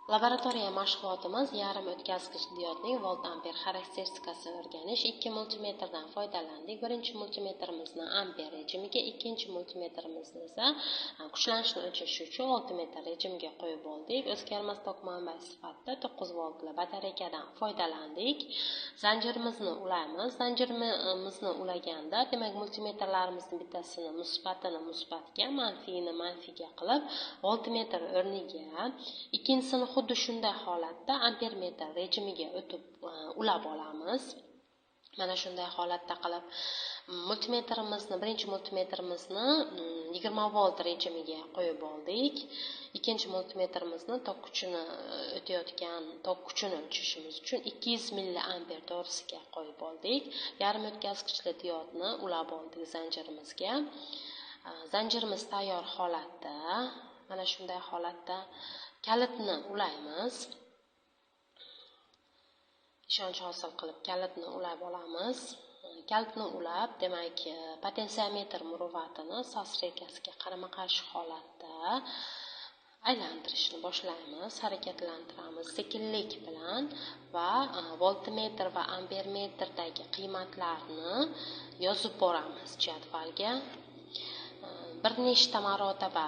Laboratoriya mashg'ulotimiz yarim o'tkazgich diodning volt-amper xarakteristikasini o'rganish. 2 multimetrdan foydalandik. Birinchi multimetrimizni amper rejimiga, ikkinchi multimetrimizni esa kuchlanishni o'lchash uchun voltmetr rejimiga qo'yib oldik. O'zgarmas tok manbai sifatida 9 voltli batareykadan foydalandik. Zanjirimizni ulaymiz. Zanjirimizni ulaganda, demak, multimetrlarimizni bittasini musbatini musbatga, manfiyini manfiyga qilib, voltmetr o'rniga, ikkinchisini xuddi shunday holatda ampermetr rejimiga o'tib ulab olamiz. Mana shunday holatda qilib multimetrimizni, birinchi multimetrimizni 20 volt rejimiga qo'yib oldik. Ikkinchi multimetrimizni tok kuchini o'tayotgan tok kuchini o'lchashimiz uchun 200 milliamper to'g'risiga qo'yib oldik. Yarim o'tkazgichli diodni ulab oldik zanjirimizga. Zanjirimiz tayyor holatda, mana shunday holatda kalitni ulaymiz. Ishonch hosil qilib kalitni ulab olamiz. Kalitni ulab, demak, potensiometr muruvvatini soz rekasiga qarama-qarshi holatda aylantirishni boshlaymiz, harakatlantiramiz sekinlik bilan va voltmetr va ampermetrdagi qiymatlarni yozib boramiz jadvalga. Bir nechta marotaba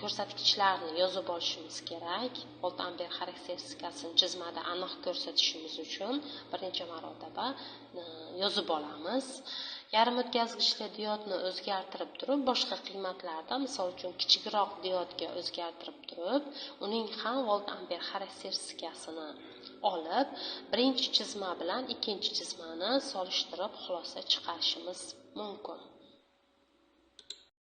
ko'rsatkichlarni yozib olishimiz kerak. Volt amper xarakteristikasini chizmada aniq ko'rsatishimiz uchun bir necha marotaba yozib olamiz. Yarim o'tkazgichli diodni o'zgartirib turib, boshqa qiymatlarda, misol uchun kichikroq diodga o'zgartirib turib, uning ham volt amper xarakteristikasini olib, birinchi chizma bilan ikkinchi chizmani solishtirib xulosa chiqarishimiz mumkin.